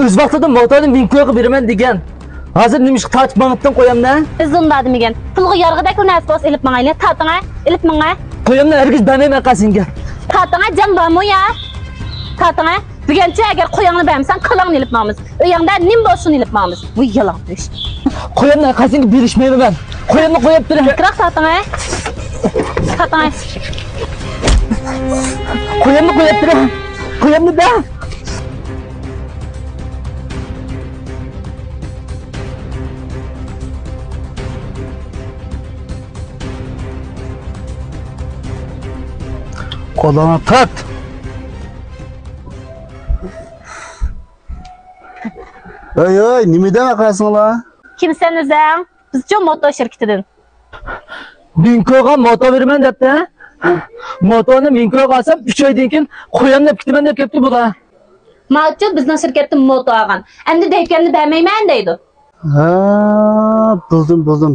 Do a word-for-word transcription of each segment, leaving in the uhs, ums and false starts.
ئۆز ۋاقتىدا موتورنى مىڭكويغا بېرىمەن دېگەن. ھازىر نېمىشقا تارتىپ ماڭىپتىڭ قويامنى؟ ئۆزۈڭ بار دېمىگەن. پۇلغا يارىغىدەكلا نەرسە بولسا ئېلىپ ماڭايلى. تارتىڭە، ئېلىپ ماڭە. قويامنى ھەرگىز بەرمەيمەن قاسىمگە. تارتىڭە، جان بارمۇ يا؟ تارتىڭە. بۈگۈنچە ئەگەر قوياڭنى بەرمىسەڭ، كالاڭنى ئېلىپ ماڭىمىز. ئۆيۈڭدە نېمە بولسۇن ئېلىپ ماڭىمىز. ۋۇي يالاڭتۆش. قويامنى قاسىمگە بېرىشمەيمەن مەن. قويامنى قويۇپ بېرىڭ. بەكرەك تارتىڭە. تارتىڭە. قويامنى قويۇپ بېرىڭ. قويامنى بەر. قولۇڭنى تارت. ئۆي، ئۆي، نېمە دەپ ئاقاسىڭلار؟ كىمسەن ئۆزۈڭ؟ بىزچۇ موتور شىركىتىدىن. مىڭكوغا موتور بېرىمەن دەپتۇ. موتورنى مىڭكوغا ئالسام، ئۈچ ئايدىن كېيىن قويامنى ئېلىپ كېتىمەن دەپ كەپتۇ بۇلار. ماچۇ بىزنىڭ شىركەتتىن موتور ئالغان. ئەمدى دېيكەننى بەرمەيمەن دەيدۇ. ھە، بىلدىم، بىلدىم.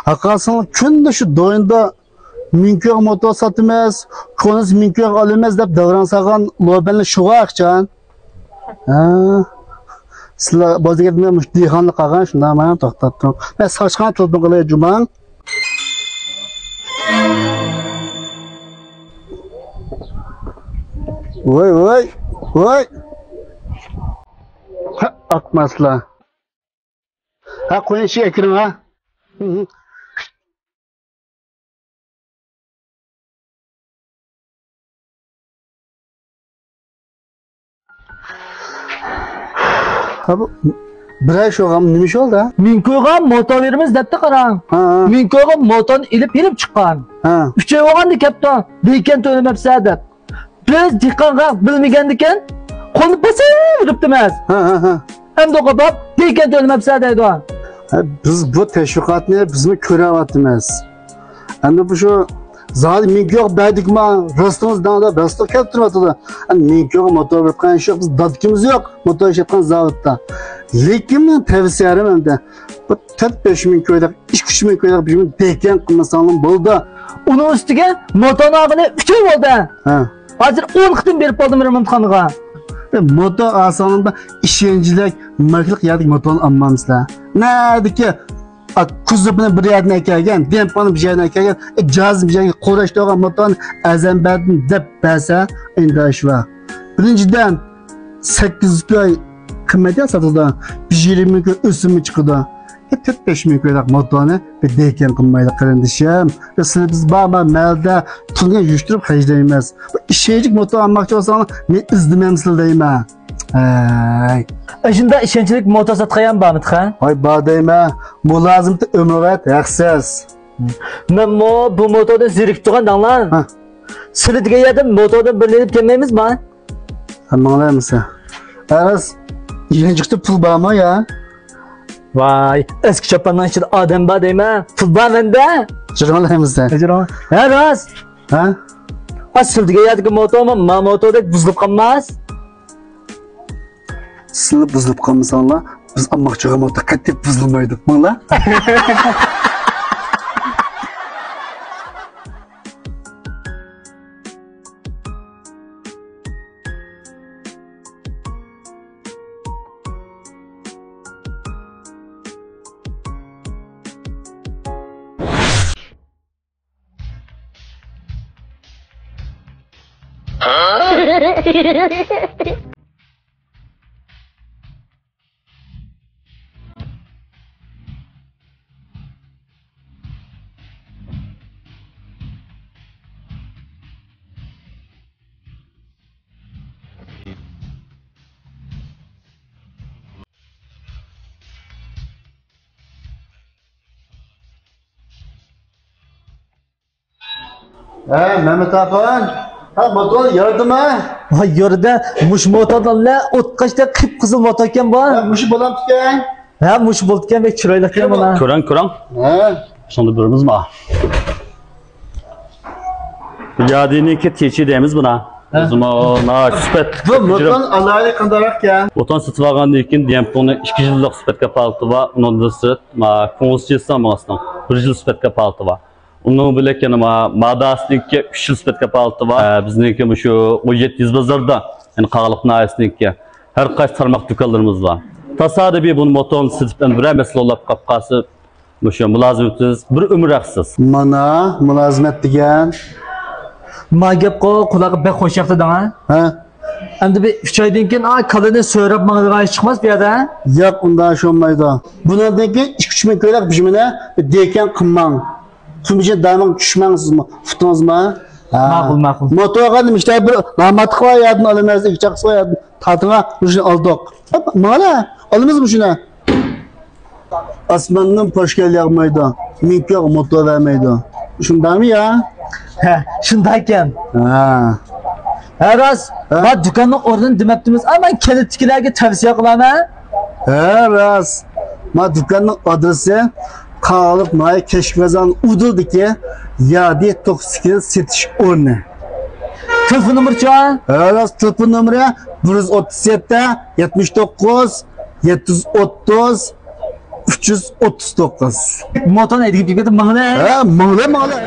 ئاقاسىڭلار كۈندە شۇ دويندا مىڭكوغا موتور ساتىمىز، كونىسى مىڭكوغا ئالىمىز دەپ دەۋران سالغان لوبەنلەر شۇغا ئىخچان. ھە. سىلەر بولدى گەپنى مۇشۇ دېھقانلىق قالغان شۇنداقمۇ؟ توختاپ تۇرۇڭ. مەن ساچقان تېلېفون قىلىي جۇماڭ. ۋاي، ۋاي، ۋاي. ھە، ئاقماسلا. ھە، قويۇڭ ئىچىگە كىرىڭ ھە. ھە، بۇ بىر ئاي شۇغام نېمە ئىش بولدى؟ مىڭكوغا موتور بېرىمىز دەپتۇ قاراڭ. ھە، ھە. مىڭكوغا موتورنى ئېلىپ، ئېلىپ چىققان. ھە. ئۈچ ئاي بولغاندا كەپتۇ. دېيكەن تۆلىمەپسە دەپ. بىز دېھقان خەق بىلمىگەندىكىن قولنى بېسىۋېرىپتىمىز. ھە، ھە، ھە. ئەمدى قوپاپ دېيكەن تۆلىمەپسە دەيدۇ. ھە، بىز بۇ تەشۋىقاتنى بىزمۇ كۆرۈۋاتىمىز. ئەمدى بۇ شۇ زادى مىڭكوغا بەردۇقما، راستىڭىز دەڭ دەپ راستلىق كەلتۈرۈۋاتىدۇ. ئەمدى مىڭكوغا موتور بېرىپ قويغان ئىش يوق، بىز دادىكىمىز يوق موتور ئىشلەتكەن زاۋۇتتا. لېكىن مېنىڭ تەۋسىيەم ئەمدى بۇ تۆت بەش مىڭ كويلۇق، ئىككى ئۈچ مىڭ كويلۇق بىر دېيكەن قىلمىساڭلار بولدى. ئۇنىڭ ئۈستىگە موتورنى ئالغىلى ئۈچ ئاي بولدى. ھە. ھازىر ئون قېتىم بېرىپ بولدۇم رېمونتخانىغا. موتور ئالساڭلار ئىشەنچلىك، ماركىلىق يەردىكى موتورنى ئالمامسىلەر؟ نەدىكى، ئا، كۇزۇپنى بىر يەردىن ئەكەلگەن، دېمپىڭنى بىر يەردىن ئەكەلگەن، ئە، جاھازنى بىر يەرگە قوراش تۇرغان موتورنى ئەرزان بەردىم دەپ بەرسە، ئىنداش بار. بىرىنچىدىن، سەككىز كوي قىممەت يا ساتىدۇ. بىر يىگىرمە كوي ئۆسۈممۇ چىقىدۇ. ئە، تۆت بەش مىڭ كويلۇق موتورنى بىر دېيكەن قىلمايلى قېرىندىشىم. ئە، سىلەر بىز بار، بار مەھەللىدە تۇرغان يۈشتۈرۈپ خەجلەيمىز. بۇ ئىشەنچلىك موتور ئالماقچى بولساڭلار، مېنى ئىزدىمەمسىلەر دەيمەن. ھەي. ئاشۇنداق ئىشەنچلىك موتور ساتقان يەرمۇ بارمىدىخا؟ ھاي، بار دەيمەن. مۇلازىمىتى ئۆمۈرۋايەت ھەقسىز. مەنمۇ بۇ موتوردىن زېرىكىپ تۇرغان داڭلار. ھە. سىلەر دېگەن يەردىن موتوردىن بىرنى ئېلىپ كەلمەيمىزما؟ ھە، ماڭلايمىسەن؟ ئەرەس، يېنىجىقتا پۇل بارمۇ يا؟ ۋاي، ئەسكى چاپاننىڭ ئىچىدە ئادەم بار دەيمەن. پۇل بار مەندە. جىرىڭلايمىسەن؟ جىرىڭ. ھە، راست. ھە؟ ئا، سىلەر دېگەن يەردىكى موتورمۇ ما موتوردەك بۇزۇلۇپ قالماس. سىلەر بۇزۇلۇپ قالمىساڭلار، بىز ئالماقچى بولغان موتور قەتئىي بۇزۇلمايدۇ. ماڭلا. ھە، مەمەت ئاخۇن. ھە، موتور يارىدىمۇ؟ ۋاي، يارىدى. مۇشۇ موتوردىن ئوتقاشتەك قىپقىزىل موتور ئىكەن بۇ. ھە، مۇشۇ بولامدىكەن؟ ھە، مۇشۇ بولىدىكەن، بەك چىرايلىق ئىكەن بۇ. كۆرۈڭ، كۆرۈڭ. ھە. شۇنى بىرىمىزمۇ؟ يادىنىڭكى تېچى دەيمىز بۇنا. ھە. ئۆزىمۇ ناھايىتى سۈپەت. بۇ موتور ئالاھىدە قانداقراق ئىكەن؟ موتور سېتىپ ئالغاندىن كېيىن دېمپىڭنىڭ ئىككى يىللىق سۈپەت كاپالىتى بار. ئۇنىڭدىن سىرت، ما، كۇڭزىچىسا ماڭاسنىڭ بىر يىل سۈپەت كاپالىتى بار. ئۇنىڭ بىلەن يەنە ما-، ماداسنىڭكى ئۈچ يىل سۈپەت كاپالىتى بار. ئە، بىزنىڭكى مۇشۇ ئون يەتتە يېزا بازاردا، يەنى قاغىلىق ناھىيەسىنىڭكى ھەر قايسى تارماق دۇكانلىرىمىز بار. تاسادىپىي بۇنى موتورنى سېتىپ، ئەمدى بىرەر مەسىلە بولۇپ قاپ قالسا، مۇشۇ مۇلازىمىتىمىز بىر ئۆمۈر ھەقسىز. مانا مۇلازىمەت دېگەن. ما گەپقۇ، قۇلاققا بەك خوش ياقتى دەڭ ھە. ھە؟ ئەمدى بىر ئۈچ ئايدىن كېيىن، ئا، كالىنى سۆرەپ ماڭىدىغان ئىش چىقماس بۇ يەردە. ياق، ئۇنداق ئىش بولمايدۇ. بۇنىڭدىن كېيىن ئىككى ئۈچ مىڭ كۆيلەك پىشىمىنى دېكەن قىلماڭ. قىلمىشى دامىڭ چۈشمەڭ سىزمۇ. ئۇقتىڭىزمۇ؟ ھە. ماقۇل، ماقۇل. موتورغا نېمە ئىشتا بىر لاماتلىق بار يەردىن ئالىمەن، ئىككى چاقىسى بار يەردىن تارتىڭا، مۇشۇنى ئالدۇق. مانا، ئالىمىز مۇشۇنى. ئاسماندىن پوشكەل ياغمايدۇ، مىڭكوغا موتور بەرمەيدۇ. شۇنداقمۇ يا؟ ھە، شۇنداق ئىكەن. ھە. ھە، راست. ھە؟ ما دۇكاننىڭ ئورنىنى دېمەپتىمىز. ئا، مەن كەنتتىكىلەرگە تەۋسىيە قىلامەن. ھە، راست. ما دۇكاننىڭ ئادرېسى قاغىلىق ناھىيە كەشكۈل بازار ئۇدۇلدىكى يادى توققۇز سەككىز سېتىش ئورنى. تېلېفون نومۇرىچۇ؟ ھە، راست، تېلېفون نومۇرى بىر يۈز ئوتتۇز يەتتە، يەتمىش توققۇز، يەتتە يۈز ئوتتۇز، ئۈچ يۈز ئوتتۇز توققۇز. موتورنى ھەيدىپ كېتىپ ماڭىلى. ھە، ماڭىلى، ماڭىلى.